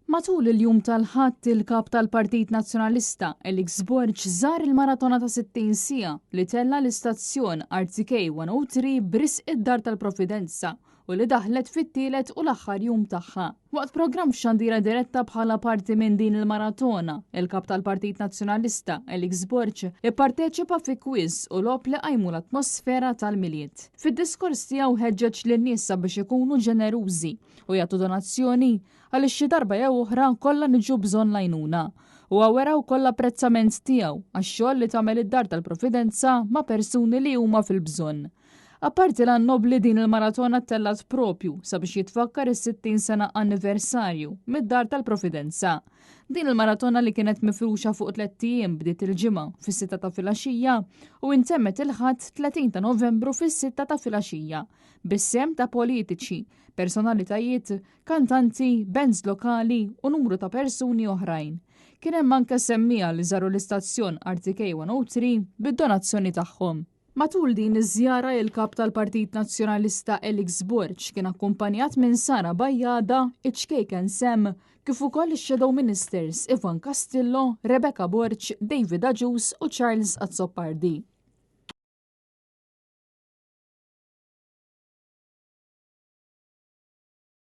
Matul il-jum tal-Ħadd, il-Kap tal-Partit Nazzjonalista, Alex Borg, żar il-maratona ta' 60 siegħa li tella' l-istazzjon RTK 103 b'risq id-Dar tal-Providenza u li daħlet fit-tielet u l-aħħar jum tagħha. Waqt programm f'xandira diretta bħala parti minn din il-maratona, il-Kap tal-Partit Nazzjonalista, Alex Borg, ipparteċipa fi quiz u logħob li qajmu l-atmosfera tal-Milied. Fid-diskors tiegħu ħeġġeġ lin-nies sabiex ikunu ġenerużi u jagħtu donazzjoni għaliex xi darba jew oħra kollha niġu bżonn l-għajnuna. Huwa wera wkoll l-apprezzament tiegħu għax-xogħol li tagħmel id-Dar tal-Providenza ma' persuni li huma fil-bżonn. Apparti l-għan nobbli din il-maratona ttellgħet propju sabiex jitfakkar is-60 sena anniversarju mid-Dar tal-Providenza. Din il-maratona li kienet mifruxa fuq tlett ijiem bdiet il-Ġimgħa fis-sitta ta' filgħaxija u intemmet il-Ħadd 30 ta' Novembru fis-sitta ta' filgħaxija bis-sehem ta' politiċi, personalitajiet, kantanti, bands lokali u numru ta' persuni oħrajn. Kien hemm anke semmiegħa li żaru l-istazzjon RTK 103 bid-donazzjoni tagħhom. Matul din iż-żjara il-Kap tal-Partit Nazzjonalista Alex Borg kien akkumpanjat minn Sara Bajada, iċ-ċkejken Sam, kif ukoll ix-Shadow Ministers Ivan Castillo, Rebecca Borg, David Agius u Charles Azzopardi.